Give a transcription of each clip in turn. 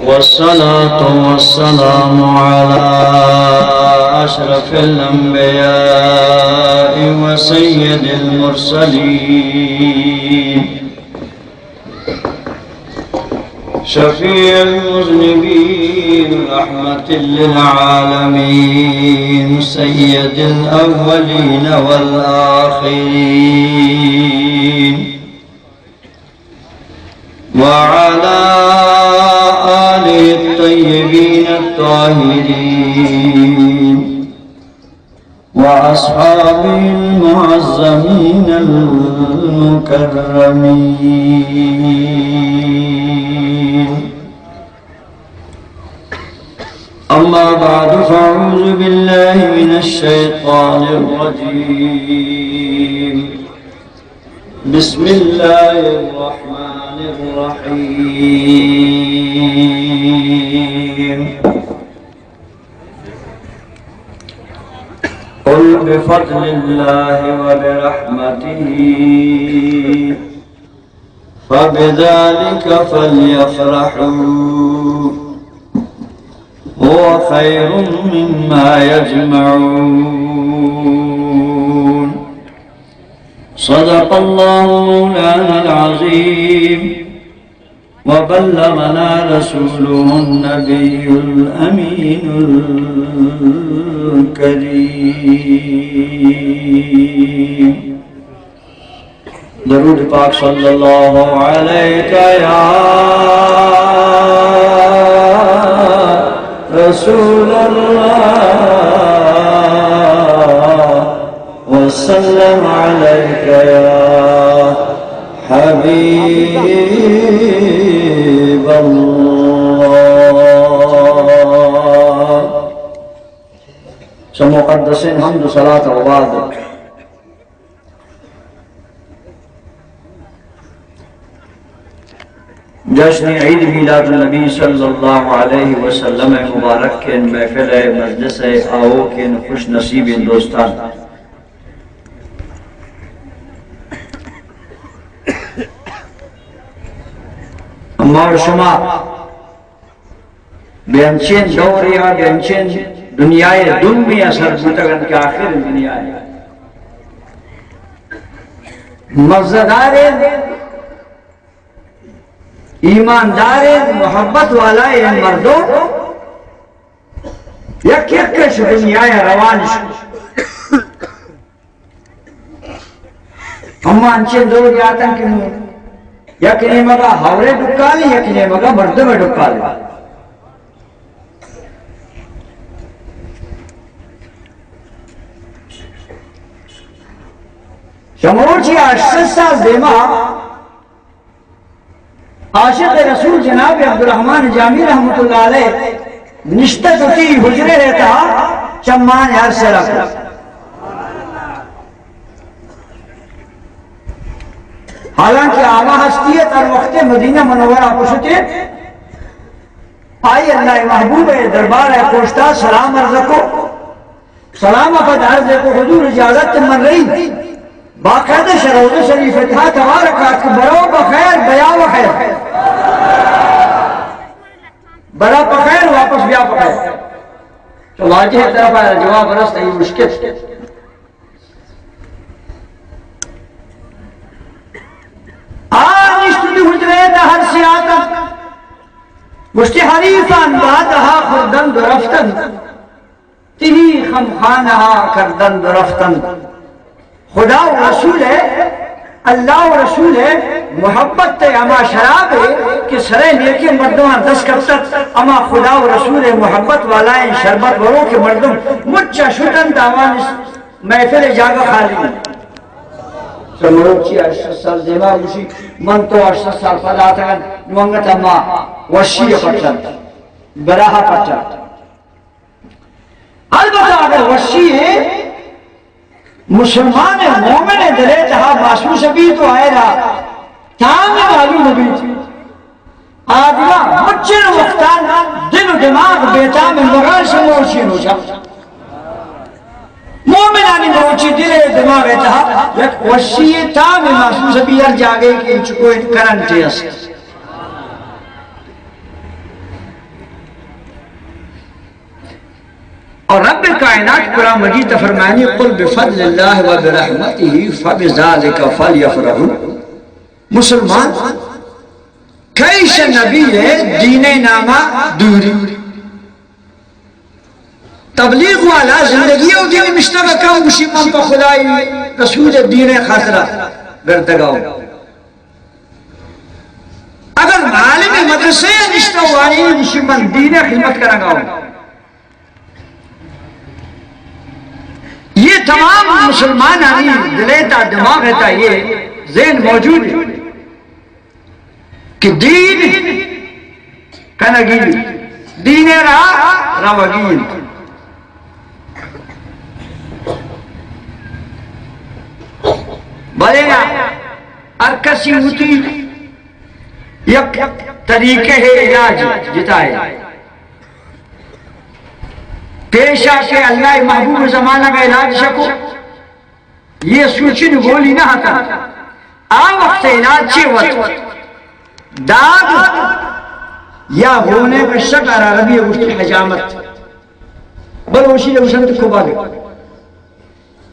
والصلاة والسلام على أشرف الأنبياء وسيد المرسلين، شفيع المذنبين، رحمة للعالمين، سيد الأولين والآخرين، وعلى آله الطيبين الطاهرين، وأصحابه المعظمين المكرمين. أما بعد، فأعوذ بالله من الشيطان الرجيم. بسم الله الرحمن الرحيم. قل بفضل الله وبرحمته فبذلك فليفرحوا هو خير مما يجمعون. صدق الله مولانا العظيم وبلغنا رسوله النبي الأمين الكريم. درود پاک صلی اللہ علیک یا رسول اللہ، وسلم علیک یا حبیب اللہ۔ چہ مقدسیں حمد و صلاة و بعد، جشن عید میلاد النبی صلی اللہ علیہ وسلم ءِ مبارکیں محفل ءِ مجلس ءِ آؤکیں خوش نصیبیں دوستان، ما و شما بہ انچیں دورے ءَ، بہ انچیں دنیا ءِ دمبے ءَ سر بوتگ انت کہ آخر دنیا ءِ مزہ داریں، ایمانداریں، محبت والائیں مردم یک یک اش دنیا ءَ روان شت۔ ہما انچیں دور یاتن کہ نوں یک نیمگا ہورے ڈکالیں، یک نیمگا مردم ڈکالیں۔ چہ مروچی ہشت سد سال دیما عاشق رسول جناب عبدالرحمن جامی رحمت اللہ علیہ نشتہ وتی حجرے ءِ تہا چماں ہر سرا کو۔ حالانکہ آ ہستی ءَ ہر وقت مدینہ منورہ پشتے، آئی اللہ محبوب ءِ دربار ءَ پشتا سلام عرض کو۔ سلام ءَ پد عرض کو حضور اجازت من رہی۔ باقاعدہ شہ روضہ شریف ءِ تہا توار کات کہ برو بخیر، بیا بخیر۔ برا بخیر، واپس بیا بخیر۔ تو واجہ ءِ طرف ءَ جواب رست، اے مشکل۔ آ نشت وتی حجرے ءِ تہا ہر سیاتا گوشتی حریفان بادہا خوردند و رفتند۔ تئی خم خانہا کردند و رفتند۔ خدا و رسول ءِ، اللہ و رسول ءِ محبت ءِ ہما شراب ءِ کہ سرے نیکیں مردماں دست کپتت، ہما خدا و رسول ءِ محبت والائیں شربت وروکیں مردم مچا شتنت، آوان محفل ءِ جاگہ خالی۔ چہ مروچی ہشت سد سال دیما گوشی، من تو ہشت سد سال پد آتگن، نوں انگت ہما وشی ءَ پٹنت، براہ ءَ پٹنت۔ البتہ اگر وشی ءَ مسلمان مومن دل ءِ تہا محسوس بیت تو آئرا تام معلوم بیت۔ آدما مچن وقتان دل و دماغ بے تام مغال شموشی نوشا۔ مومنانی مروچی دل ءِ دماغ ءِ تہا یک وشی تام محسوس بیت، ہر جاگہ کہ چکو کرنٹ است۔ اور رب کائنات قرآن مجید ءَ فرمائنی، "قل بفضل اللہ و برحمتہ فبذلک فلیفرحوا۔" مسلمان، کئے شہ نبی ءِ دین ءِ نام ءَ دوری؟ تبلیغ والا زندگی ءَ دین مشتگ کم، گوشی من پہ خدای رسول ءِ دین ءِ خاطر ءَ بردگ ءَ۔ اگر عالم مدرسہ ءَ نشتہ وانی، گوشی من دین ءِ خدمت کنگ ءَ۔ یہ تمام مسلمانانی دل ءِ تہا، دماغ ءِ تہا یہ ذہن موجود ہے کہ دین کنگی، دین ءِ راہ روگی۔ بلے نا، ہر کسی وتی یک طریقہ ءِ علاج جتا ہے۔ پیش آ کہ اللہ ءِ محبوب زمانگ ءَ علاج شکو، یہ سوچن گولی نہ اتنت۔ آ وقت علاج چے وت؟ داد یا ہونے کشگ، آرا عربی ءَ گوشتی حجامت۔ بلوچی ءَ گوشنت کبگ۔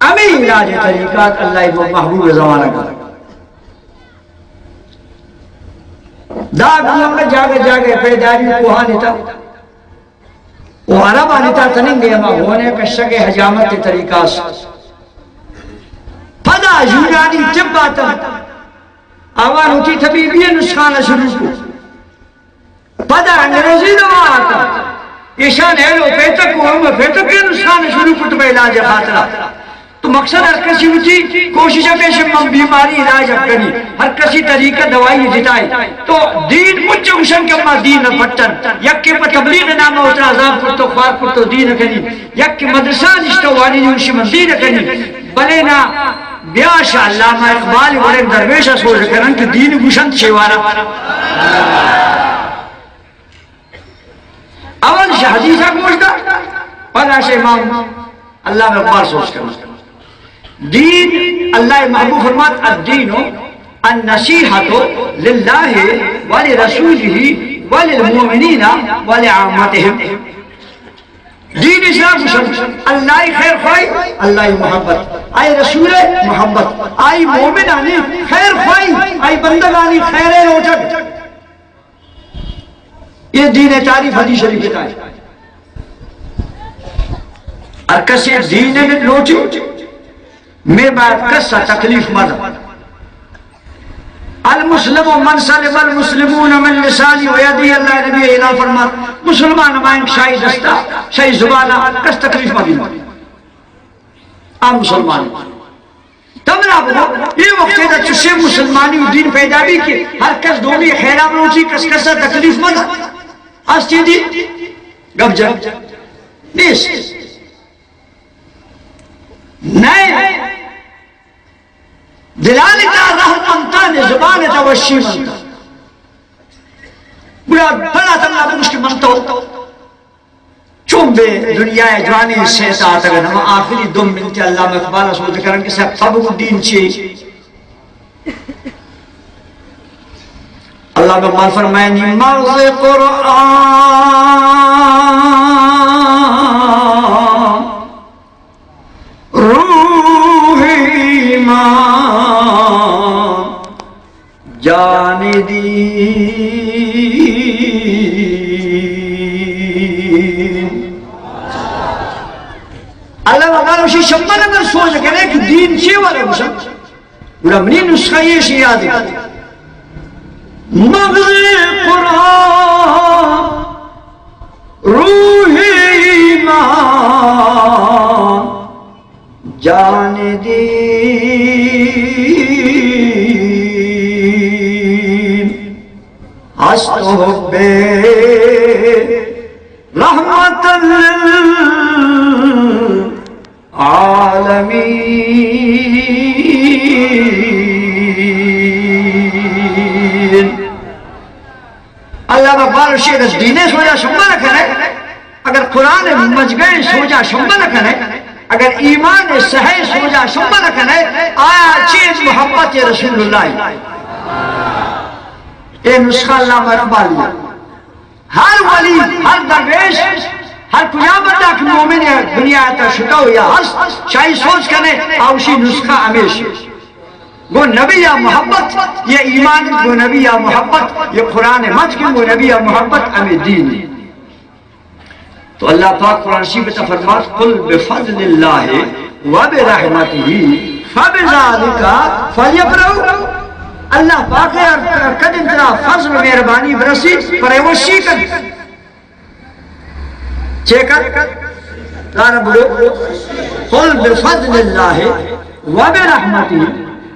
ہمے علاج ءِ طریقات اللہ ءِ محبوب زمانگ ءَ۔ داد ہم جاگہ جاگہ پیدا بی، کوہانی تہا و عربانی تہا تننگے ہما ہونے کشگ ءِ حجامت ءِ طریقہ است۔ پدا یونانی طب آتنت، آوان وتی طبیبی نسخان ءَ شروع کو۔ پدا انگریزی دوا آتنت، ایشان ایلوپیتھک و ہومیوپیتھک ءِ نسخان ءَ شروع کت پہ علاج ءِ خاطرا۔ تو مقصد ہر کسی وتی کوشش ءَ پیش، من بیماری علاج ءَ کنی، ہر کسی طریقہ دوائی جتائی۔ تو دین مچ گوشن کہ ما دین ءَ پٹن، یکے پہ تبلیغ ءِ نام ءَ وترا عذاب کرتو، خوار کرتو دین ءَ کنی، یکے مدرسہ نشتہ وانی، گوشی من دین ءَ کنی۔ بلے نا، بیا شہ علامہ اقبال وڑیں درویش ءَ سوج کنن کہ دین گوشنت چے وارا۔ اول شہ حدیث ءَ گوش دار، پدا شہ امام علامہ اقبال سوچ کن۔ دین، اللہ ءِ محبوب فرمات، "الدین النصیحۃ للہ ولرسولہ وللمؤمنین ولعامتہم۔" دین اسلام گوشنت اللہ ءِ خیر خواہی، اللہ ءِ محبت، آئی رسول ءِ محبت، آئی مومنانی خیر خواہی، آئی بندگانی خیر ءِ لوٹگ۔ یہ دین ءِ تعریف حدیث شریف ءِ تہا۔ ہر کسی دین ءَ لوٹی، مئے باید کس ءَ تکلیف مدنت۔ المسلم من سلم المسلمون من لسانہ و یدہ، اللہ ءِ نبی اعلان فرمات، مسلمان ہما انت شہ آئی دستا، شہ آئی زبانا کس تکلیف مبی۔ آ مسلمان۔ تمنا بگو، اے وقت ءَ چشیں مسلمانی و دین پیدا بی کہ ہر کس دومی خیرا بلوٹی، کس کسا تکلیف مدنت۔ ہستی دی گپ جن نیست۔ نئے دلانی تہا رحم منتہ، نئے زبان تہا وشی منتہ۔ گڑا پدا تمنا بگوش کہ من تو چون بے دنیا ءِ جوانی حصے ءِ تہا اتگ، ہما آخری دو منٹ علامہ اقبال ءَ سوج کنن کہ سب پبگو دین چی؟ علامہ اقبال فرمائنی، مغز قرآن، روح ایمان، جان دین۔ اللہ اکبر، اشی شمبل اگر سوچ کرے کہ دین چی والے گوشن، گڑا منی نسخہ یہ شی یاد ہے۔ مغز قرآن، روح ایمان، جان دین، ہست حب رحمت للعالمین۔ اللہ اکبر، شیخ دین سوجا شمبل کرے۔ اگر قرآن مجگئے سوجا شمبل کنے، اگر ایمان صحیح سوجا شمبل کنے، آیا چیز محبت رسول اللہ۔ اے نسخہ علامہ اقبال۔ ہر ولی، ہر درویش ہر کجا بندہ کہ مومن یا دنیا تا شتو یا ہست، شاہی سوچ کنے، آوشی نسخہ ہمیش۔ گو نبی یا محبت، یہ ایمان گو نبی یا محبت، یہ قرآن مجید گو نبی یا محبت، ہمیں دین۔ تو اللہ پاک قرآن شریف تا فرمات، "قل بفضل اللہ وبرحمتہ فبذلک فلیفرحوا۔" اللہ پاک ہے، کدن ترا فضل و مہربانی برسی، پر وشی کن۔ چیکا؟ تارا بلو، "قل بفضل اللہ وبرحمتہ۔"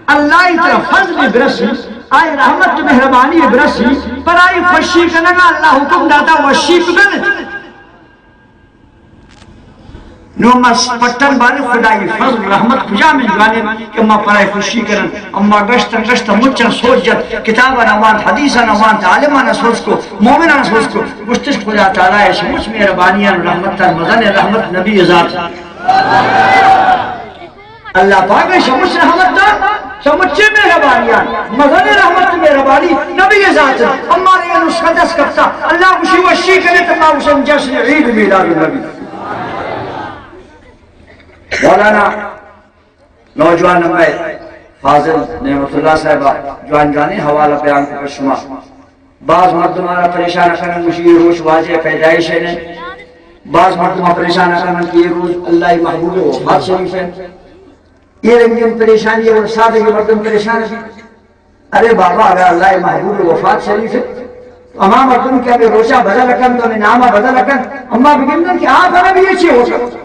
اللہ ای ترا فضل برسی، آئی رحمت مہربانی برسی، پر آئی خوشی کنگا اللہ حکم داتا وشی بکن۔ نو ما پٹن بارے خدائی فضل رحمت کجا من جوانے کہ ما پرائے خوشی کرن۔ اما گشتن گشتن مچن سوچ جت، کتابانا وانت، حدیثانا وانت، عالمانا سوچ کو، مومنانا سوچ کو، گشتش خدا تعالی اش مچ مہربانیان رحمتان، مزن رحمت نبی ذات۔ اللہ پاک شمس رحمت دا، شمس چے مہربانیان، مزن رحمت مہربانی نبی ذات۔ اما یہ نسخہ دست کپتا، اللہ خوشی وشی کرے تو ما اسم جشن عید میلاد النبی۔ مولانا نوجوان نمبر فاضل نعمت اللہ صاحب جوان جوانی حوالہ بیان کو شما۔ بعض مردم آرا پریشان کنن، گوشی یہ روچ واجہ پیدائش ہے نے۔ بعض مردم پریشان کنن کہ یہ روز اللہ محبوب وفات شریف ہے۔ یہ رنگین پریشانی ہے اور سادہ کے مردم پریشان ہیں۔ ارے بابا، اگر اللہ محبوب وفات شریف ہے، تو ہما مردم کہ ہمیں روچہ بدل کن، تو ہمیں نامہ بدل کن، اما بگندن کہ آپ ہمیں بھی یہ چی ہو سکتا؟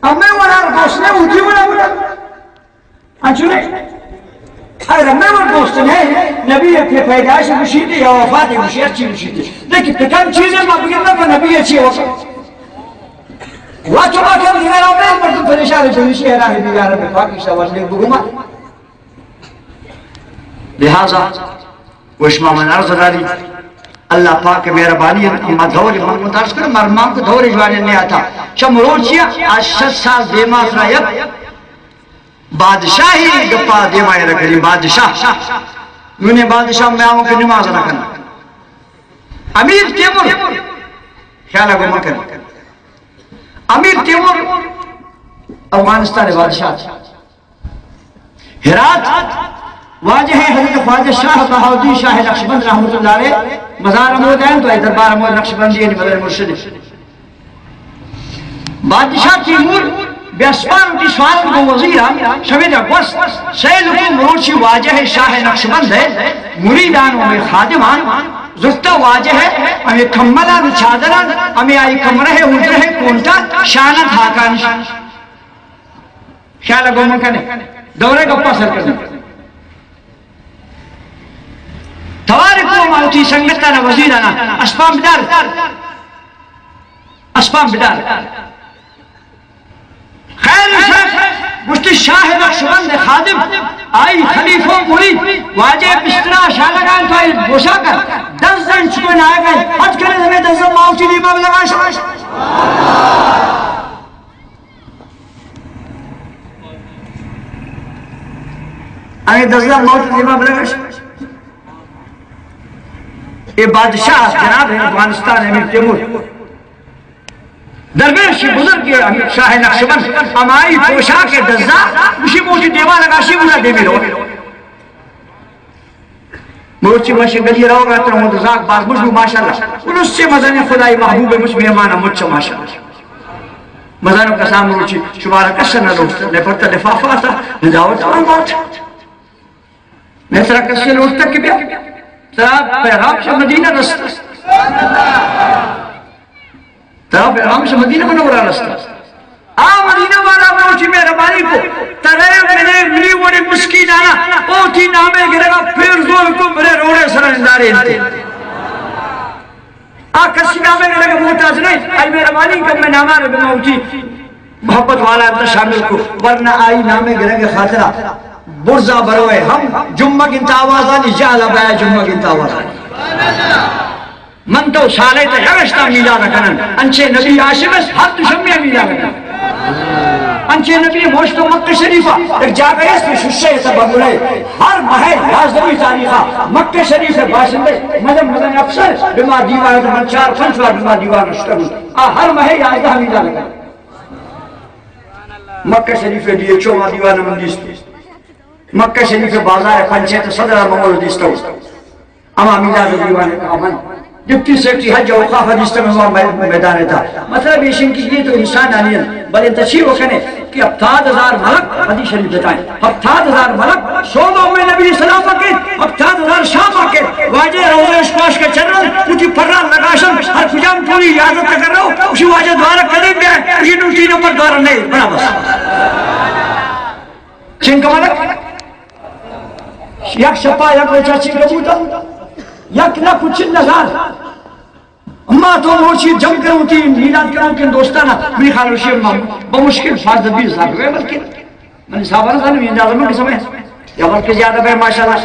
ہمیں ورا دوست نے اونچی ورا ورا۔ انچو نہیں؟ اگر ہمیں ور دوست نے، نبی کے پیدائش مشیدی یا وفات مشیدی، اچھی مشیدی۔ لیکن پتن چیزیں ما بگندن کہ نبی اچھی ہو سکتا۔ وقت ما کم دیگر ہمیں مردم پریشان ہے، جو نشی ہے راہ دیگر ہمیں پاکستان والے بگما۔ لہذا گوشما من عرض داری، اللہ پاک مہربانی انت، اما دور من کو درس کر، مرمان کو دور جوانے نہیں آتا۔ چم روچیا آج شش سال دیما سرا یک بادشاہی گپا دیما رکھنی بادشاہ۔ نونے بادشاہ میں آؤں کہ نماز نہ کرنا۔ امیر تیمور، خیال ہے گمان کرنا۔ امیر تیمور افغانستان بادشاہ۔ ہرات واجہ حضرت خواجہ شاہ بہاؤالدین شاہ نقشبند رحمت اللہ علیہ مزار ہمود انت، تو اے دربار ہمود نقشبندی یعنی مدر مرشد۔ بادشاہ تیمور بے اسپار وتی سوارگ گوں وزیران شمے دا گوست، سیل کو مروچی واجہ شاہ نقشبند ہے، مریدان و خادمان زرتا واجہ ہے، ہمیں کملان چادران، ہمیں آئی کمرہ ہے، حجرہ ہے، کونٹا شانت ہاکانش۔ خیال گو من کنے، دورے گپا سر کنے۔ توار کو ما وتی سنگتانا وزیرانا اسپان بدار۔ اسپان بدار۔ خیر شاہ گوشتی شاہ نقشبند خادم، آئی خلیفہ و مرید، واجہ بسترا شانگان تو آئی گوشا کر، دس زن چکو نائے گئے، حد کرے ہمیں دس زن ماوتی دیما لگا شاہ۔ اے دزا موت دیما بلگش۔ اے بادشاہ جناب افغانستان امیر تیمور، درویش بزرگ امیر شاہ نقشبند، ہمائی پوشاک دزا، اسی موتی دیما لگاشی، بولا دیمی رو۔ مروچی ماشین گلی روگا تر ہوں زاگ باز مجبو ماشاءاللہ۔ انس سے مزن خدای محبوب مجھ مہمان مچ ماشاءاللہ۔ مزن کسان مروچی شمارا کس نہ لوٹ، نہ پرتا لفافا تھا، نہ دعوت آن بات۔ میں ترا کس سے لوٹ تک بیا۔ ترا پیغام سے مدینہ رست۔ ترا پیغام سے مدینہ منورہ رستا۔ آ مدینہ والا مروچی مہربانی کو، ترے منے منی وڑے مسکینانا، او تی نامے گرگا پیر زور کو برے روڑے سر اندارے انتے۔ آ کسی نامے گرگا محتاج نہیں، آئی مہربانی کر میں ناما رب موتی محبت والا انت شامل کو، ورنہ آئی نامے گرگ خاطرہ برزا بروے ہم جمعہ گنتا آوازانی جہلا بیا جمعہ گنتا آوازانی۔ من تو سالے تا یگشتا میلاد کنن، انچے نبی ہاشم اس ہر دوشنبے میلاد کنن۔ انچیں نبی موشت مکہ شریفا یک جاگہ است، ششے تا بنگلے۔ ہر ماہ یازدہمی تاریخا مکہ شریف باشندے مزن مزن افسر بما دیوان، من چار پنچ بار بما دیوان اشتگوں۔ آ ہر ماہ یازدہ میلاد لگا۔ مکہ شریف ڈی ایچ او ما دیوان من دیست۔ مکہ شریف بازار پنچے تا صدر ممر دیستو۔ اما میلاد دیوان کا من ڈپٹی سیکرٹری حج اوقاف دیستم ہما میدان تا۔ مطلب ایشن کہ یہ تو انسان آنی ہے، بلے انت چی وکنے کہ ہفتاد ہزار ملک حدیث شریف بتائیں، ہفتاد ہزار ملک سو میں نبی سلام کے، ہفتاد ہزار شام کے واجہ روزہ اشکاش کے چرن، اتی پرا لگاشن، ہر کجام ٹولی اجازت کر رہا ہو، اسی واجہ دوارہ قدم بیا، اسی نوٹی نمبر دوارہ نہیں، بڑا بس۔ چنکہ ملک یک شپا یک روچا چی کبوتا؟ یک لکھ و چل ہزار۔ اما تو روچی جم کرو تی میلاد کرو تی دوستانا، منی خیال روشی اما بمشکل پانزدہ بیس ہزار روپے، بلکہ من حساب نہ زانم، یہ اندازہ من قسم ہے۔ یا بلکہ زیادہ بے ماشاءاللہ،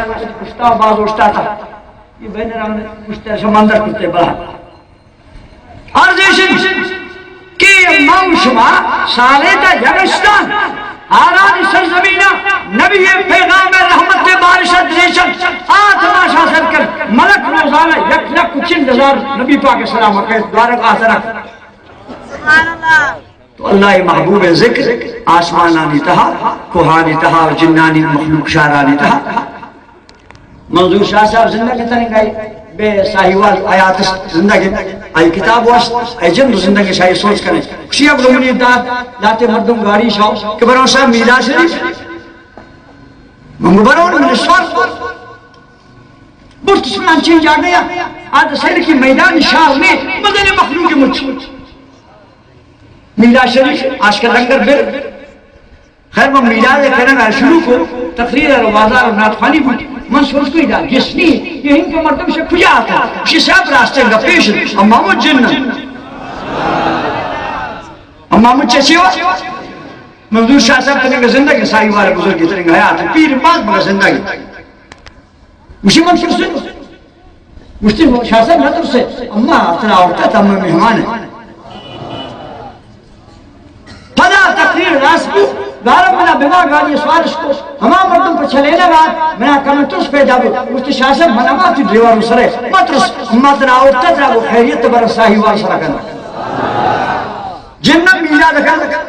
اشتا باز اشتا تا۔ یہ بین رام اشتا شمندر کرتے بلا۔ عرض ایش انت کہ ما و شما سالے تا یگشتان ہارانی سرزمینا نبی پیغام رحمت بارشت ریچن آ تماشا سر کن، ملک روزانہ یک لکھ و چل ہزار نبی پاک سلام کہت دوارہ آتنا۔ تو اللہ محبوب ذکر آسمانانی تہا، کوہانی تہا، جنانی مخلوق شارانی تہا۔ منظور شاہ صاحب زندگ انت، تننگ آئی بے ساہیوال حیات است، زندگ انت۔ آئی کتاب وشت، آئی جند زندگ، شاہی سوچ کریں۔ خوشی اب لومنی داد، داتے مردم گاڑی شاو کہ برو صاحب میلاد شریف۔ من گو برو من سوال کو۔ برت سنان چین جاگہ یا، آد سیر کی میدان شاہ میں، مدن مخلوق مچ۔ میلاد شریف آشکا لنگر بر۔ خیر، من میلاد ء کنگ ء شروع کو، تقریر ء بازار ء نعت خوانی بوت۔ من سوچ کو ادا گس نی، یہ ہنکہ مردم شہ کجا آتا؟ شی صاحب راستے گپیش، اما مو جن۔ اما مو چچی وا؟ منظور شاہ صاحب تنگہ زندگی، ساہی وار بزرگی تنگہ حیات، پیر باز بگا زندگی۔ گوشی من ترسے۔ گوشتی شاہ صاحب نہ ترسے، اما اتنا آورتا تا، اما مہمان ہے۔ پدا تقریر راست کو، گارا منا بما گاڑی سوارش کو، ہما مردم پر چلینا گا، منا کم ترس پیدا بو۔ گوشتی شاہ صاحب من اما تی دیوار سرے، مہ ترس، اما اتنا آورتا تا، وہ خیریت بر ساہی وار سرا کنا۔ جن میلاد کنا،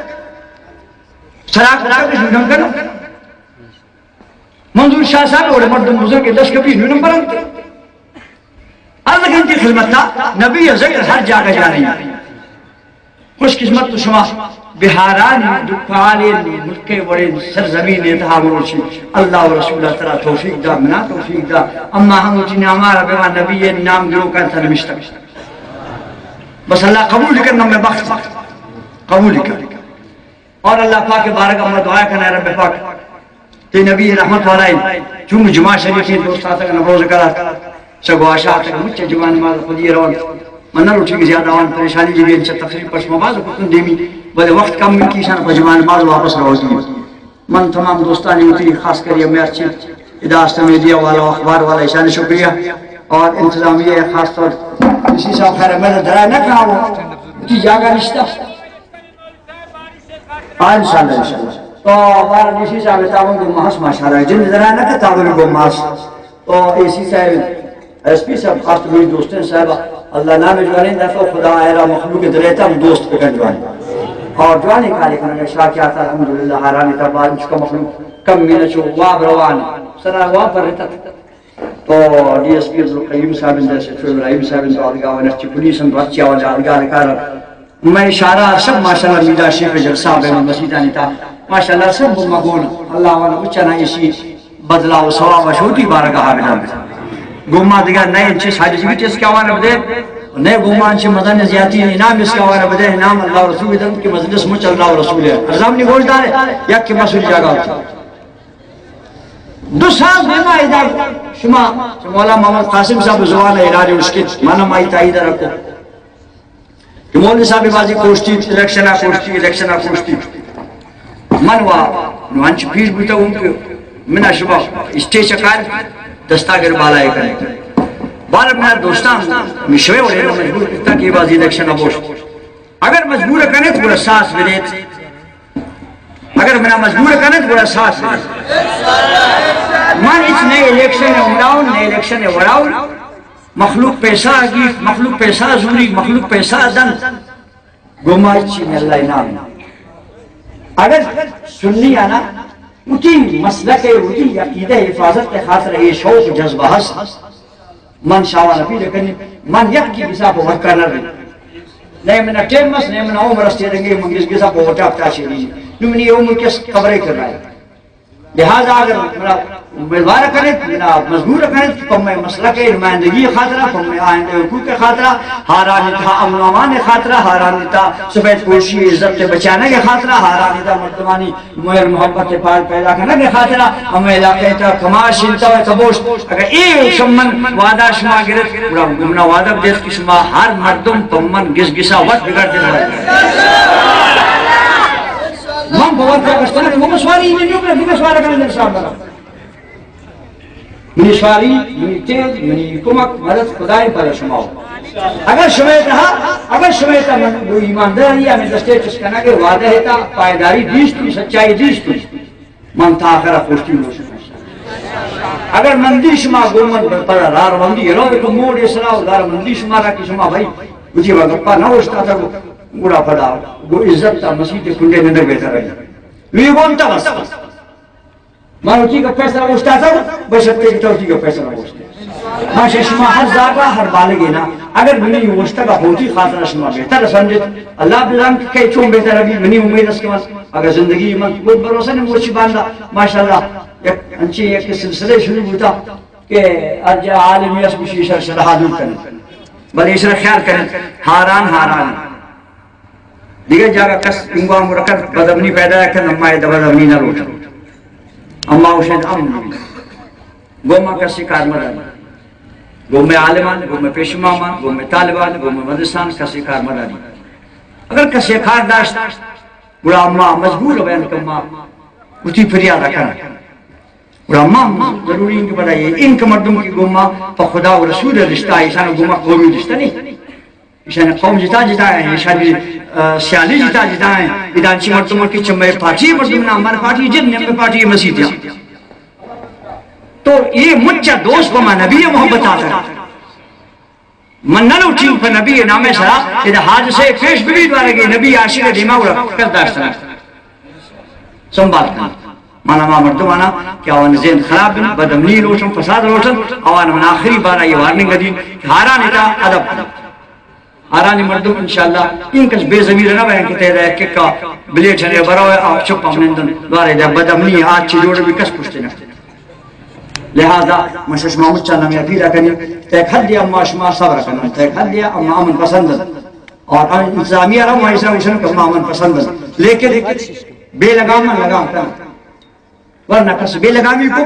سراغ کنا، کچھ نہ کنا۔ منظور شاہ صاحب اور مردم بزرگ لشکر بھی نو نمبر انت۔ عرض کنتی خدمت تا، نبی ذکر ہر جاگہ جاری۔ خوش قسمت تو شما بہارانی دکھالے ملک وڑے سرزمین تہا مروچی۔ اللہ و رسول ترا توفیق دا، منا توفیق دا۔ اما ہم وتی نامارا بما نبی نام گرو کا تنمشتک۔ بس اللہ قبول کر، نم بخت قبول کر۔ اور اللہ پاک بارگاہ میں دعا کرنا، رب پاک تی نبی رحمت والا انت۔ چون جمعہ شریف انت، دوست آتگ نماز کرا، سگو آشا آتگ، مچ جمعہ نماز خودی روان۔ من نہ روٹی زیادہ وان، پریشانی جی بین چہ تقریب پشما باز کتن دیمی، بلے وقت کم من کیشان پہ جمعہ نماز واپس روزی۔ من تمام دوستانی ہوتی، خاص کر یہ مرچی ادا است میڈیا والا، اخبار والا، ایشان شکریہ اور انتظامیہ خاص طور ڈی سی صاحب خیر میں درا نہ کہا وہ تی جاگہ نشتا۔ آ، انشاءاللہ، انشاءاللہ۔ تو بار ڈی سی صاحب تاون گو ماس ماشاءاللہ، جن درا نہ کہ تاون گو ماس۔ تو اے سی صاحب، ایس پی صاحب، خاص طور میری دوستیں صاحب، اللہ نام جوانیں دفعہ خدا ایرا مخلوق درے تا دوست بکن جوان۔ اور جوانی کاری کنگے شاہ کیا تھا، الحمدللہ، حیران تا بعد اس کا مخلوق کم میں نہ چو واب روان، سرا واب پر رہتا۔ تو ڈی ایس پی عبدالقیوم صاحب، ایس ایچ او ابراہیم صاحب، تو آدگا ونرچی پولیس ہم رچی آواز آدگا کار۔ میں اشارہ سب ماشاءاللہ میرا شیخ جلسہ بے مسیدانی تا۔ ماشاءاللہ سب مگون۔ اللہ والا بچنا اسی بدلا و ثواب شوتی بارگاہ بدن۔ گوما دیگا نئے انچے ساجد بھی اس کا وارا بدے۔ نئے گوما انچے مزن زیاتی انعام اس کا وارا بدے۔ انعام اللہ رسول دن کہ مجلس مچ اللہ رسول ہے۔ الزام نہیں گوش دارے، یک کہ مسئول جاگا ہوتا۔ دو سال دیما ادا شما مولا محمد قاسم صاحب زبان اعلان اس کے مانا مائی تائید رکھو۔ کہ مولوی صاحب بازی کوشتی، الیکشن آ کوشتی، الیکشن آ کوشتی۔ من وا نو انچ پیش بوتا ہوں کہ منا شما اسٹیج کار دستا گر بالا ہے کرے۔ بار منا دوستان مشوے وڑے مجبور کرتا کہ بازی الیکشن آ بوش۔ اگر مجبور کرے تو ساس بدے۔ اگر منا مجبور کنت، گڑا ساز بدنت۔ من ہچ نہ الیکشن ء امراؤں، نہ الیکشن ء وڑاؤں۔ مخلوق پیسہ ء گیت، مخلوق پیسہ ء زوریت، مخلوق پیسہ ء دنت۔ گوں ما ہچی نہ، اللہ ء نام ء۔ اگر سنی آنا وتی مسلک ء، وتی عقیدہ ء حفاظت ء خاطر اے شوق جذبہ ہست، من شاوان اپیل کنی، من یک کی گسا پہ ورکر نہ بی۔ نہ منا ٹیم مس، نہ منا عمر است، رنگے من گس گسا پہ وٹا پتا چیری۔ نو منی عمر کس قبرے کر رہا ہے۔ لہذا اگر منا امیدوار کنیت، منا مجبور کنیت، پہ مئے مسلک ء نمائندگی ء خاطرا، پہ مئے آئندہ حقوق ء خاطرا، ہارانی تہا امن و امان ء خاطرا، ہارانی تہا سفید پوشی ء عزت ء بچانگ ء خاطرا، ہارانی تہا مردمانی مہر محبت ء پال پیدا کنگ ء خاطرا، ہمے علاقہ ء تہا کماش انت و کبوش، اگر اے شمن وعدہ شما گرت، گڑا گمنا وعدہ بدیت کہ شما ہر مردم پہ من گس گسا وت بگڑ دیت۔ من باور کا گشتن، من سواری نہیں، من سواری کرنے صاحب۔ منی سواری، منی تیل، منی کمک، مدد خدائیں پر شما ہو۔ اگر شمئے تہا، اگر شمئے تہا من گوں ایمانداری ہمیں دستے چست کنگ ء وعدہ ء تہا پائیداری دیست و سچائی دیست، من تا آخر ء پشتی روش۔ اگر من دی شما گوں من پر راہ روندی رو تو موڑ اسرا و دار من دی شما را کہ شما بھائی مجھے گپا نہ اوشتاتا، گڑا پدا گوں عزت تا مسیت کنڈے نندگ بہتر ہے۔ وی گون تا بس۔ من وتی گپ ء سرا اوشتاتگ، بشرطے کہ تو وتی گپ ء سرا اوشتے۔ من شہ شما ہر زاگا، ہر بالگے نا، اگر منی اوشتگ ء ہوتی خاطر شما بہتر سمجھت، اللہ بزانت کہ کئے چون بہتر ابی، منی امید است کہ من اگر زندگی من بود بھروسہ نے موچی باندا، ماشاءاللہ، یک انچی یک سلسلے شروع بوتا کہ ہر جا عالمی اس گوشی شر شرحا دور کنی، بلے ایشرا خیال کنی، ہاران ہاران۔ دگہ جاگہ کس انگو ہم رکت بدامنی پیدا کن، اما اے بدامنی نہ لوٹن۔ اما اوشن امن بی۔ گوں ما کسی کار مداری۔ گوں مئے عالمان، گوں مئے پیشمامان، گوں مئے طالبان، گوں مئے مدرسان کسی کار مداری۔ اگر کسی کار داشت، گڑا اما مجبور بین کہ ما وتی فریاد کنن۔ گڑا ما ضروری انت کہ پدا اے انکہ مردم کہ گوں ما پہ خدا و رسول رشتہ، ایشان گوں ما قومی رشتہ نہیں۔ ایشانی قوم جتا جتا ہیں، ایشانی، آ، سیالی جتا جتا ہیں۔ ادا انچی مردم کہ چہ مئے پارٹی مردم نہ، ہمارے پارٹی جن نے، ہمیں پارٹی مسیت یا۔ تو اے مچا دوست پہ ما نبی محبت آتا ہے۔ من نہ لوٹی پہ نبی نام سرا، ادا حادثے پیش بھی دوارے گے، نبی عاشق دیما گڑا کس داشتنا۔ سنبھال کن۔ مانا ما مردمانا کہ آوان ذہن خراب بن، بدامنی لوٹن، فساد لوٹن، آوان من آخری بارا یہ وارننگ دین کہ ہاران ادا ادب۔ ہارانی مردم انشاءاللہ انکس بے ضمیر نہ بین کہ تیرا یک کا بلیٹ نے برو آ چپ ہم نندن دوارے دے بدامنی آج چی جوڑ بھی کس پشتے نہ۔ لہذا من شما مچا نمی اپیل کنی، تک حد اما شما صبر کنن، تک حد اما امن پسندن۔ اور انتظامیہ را ما ایسا وشن کہ ما امن پسندن۔ لیکن بے لگام لگام کنن۔ ورنہ کس بے لگامی کو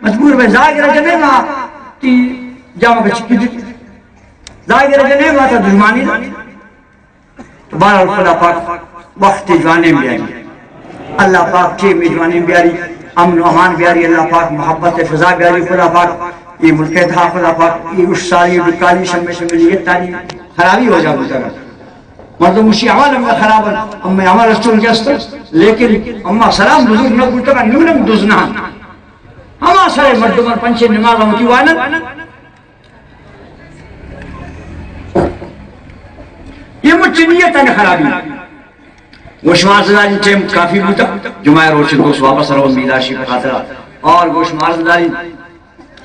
مجبور بے ظاہر جنے ما تی جامع بچکی دی۔ ظاہر جنے ما تا دشمنی دا۔ تو بہرحال خدا پاک وقت جوانیں بیاری۔ اللہ پاک ٹیم جوانیں بیاری۔ امن و امان بیاری۔ اللہ پاک محبت فضا بیاری۔ خدا پاک یہ ملک تھا خدا پاک یہ اس ساری دکانی شمے شمے نیت تاری خرابی ہو جا بوتا۔ مردم اشی عمل ہم خراب انت، اما عمل استون جست، لیکن اما سلام بزرگ نہ بوتگ، نونم دزنان۔ ہما سر مردمان پنچ نماز ہم کی وانت۔ یہ مچ نیت ہے خرابی۔ گوشمار زداری ٹیم کافی بوتا، جمعہ روچ دوست واپس رو میلاشی خاطرہ اور گوشمار زداری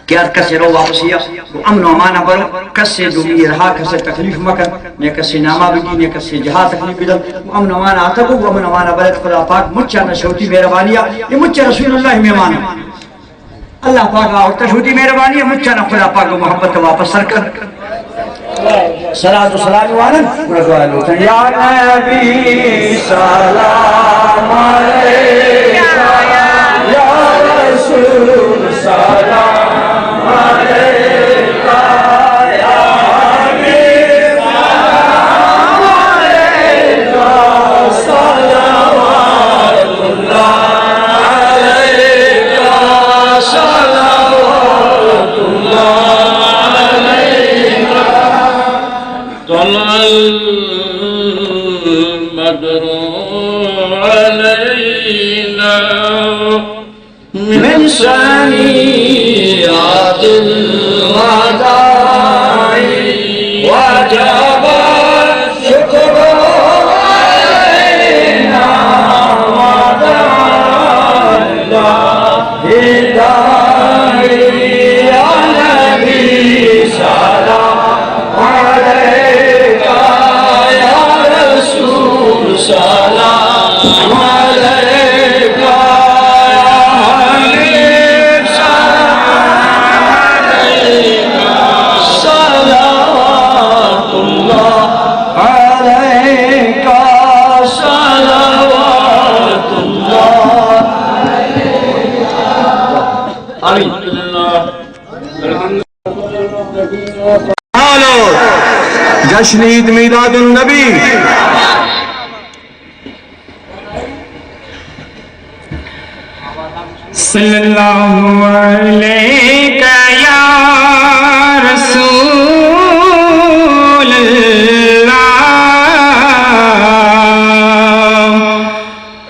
کہ ہر کسے رو واپسی ء گوں امن و امان ء برو، کسے دومی ء رہا کسے تکلیف مکن، نہ کسے ناما بگی، نہ کسے جہا تکلیف بدن، گوں امن و امان ء آتکو، گوں امن و امان ء برت۔ خدا پاک مچا نہ شوتی مہربانی ء، یہ مچا رسول اللہ مہمان ء۔ اللہ پاک آورت شوتی مہربانی ء، مچا نہ خدا پاک محبت ء واپس سر کن۔ صلاة و سلام وارن، گڑا دعا لوٹن۔ یا نبی سلام علیک، یا رسول سلام علیک، یا حبیب سلام علیک، صلوات اللہ علیک، صلوات اللہ علیک۔ طلع البدر علينا عید الوداع وجب الشکر علینا مدى الدهر. یا نبی سلام علیک، یا رسول سلام علیک، یا حبیب سلام علیک، صلوات الله علیک، صلوات الله. آمین. حال جشن عید میلاد النبی. صلی اللہ علیک یا رسول اللہ،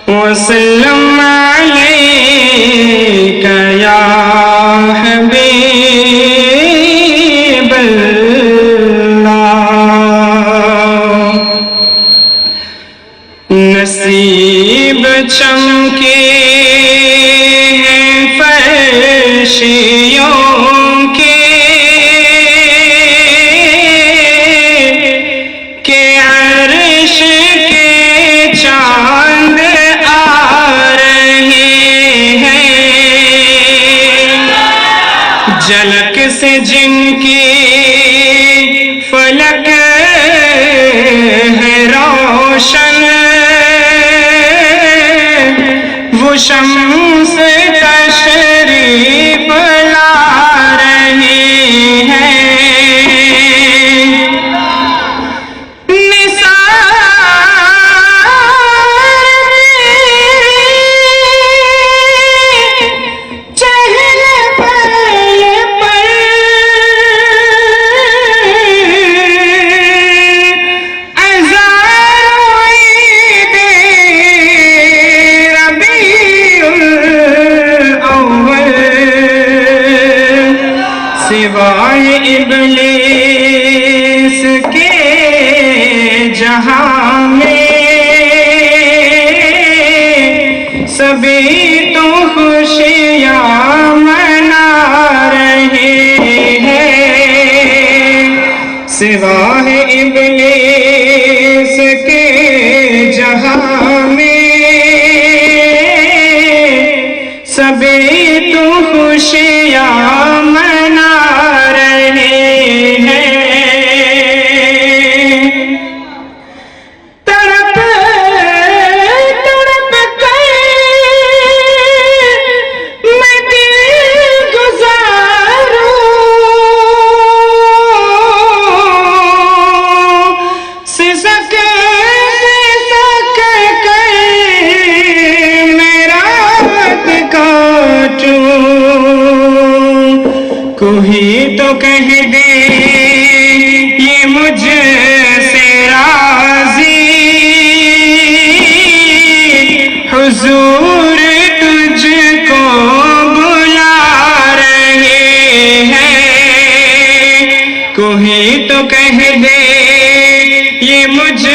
وسلم علیک یا حبیب اللہ. نصیب چمکے ہیں فرشیوں کے، کہ عرش کے چاند آ رہے ہیں، جھلک سے جن کی فلک ہے روشن، وہ شمس تشریف لا رہی ہے. نثار تیرے چہل پہل پر ہزاروں عید ربیع الاول، سوائے ابلیس کے جہاں میں سبھی تو خوشیاں منا رہے ہیں. سوائے ابلیس کے جہاں میں سبھی تو خوشیاں منا رہے ہیں. تڑپ تڑپ کر میں دل گزاروں، سسک سسک کر میں رات کاٹوں. کوئی تو کہہ دے یہ مجھ سے راضی، حضور تجھ کو بلا رہے ہیں. کوئی تو کہہ دے یہ مجھ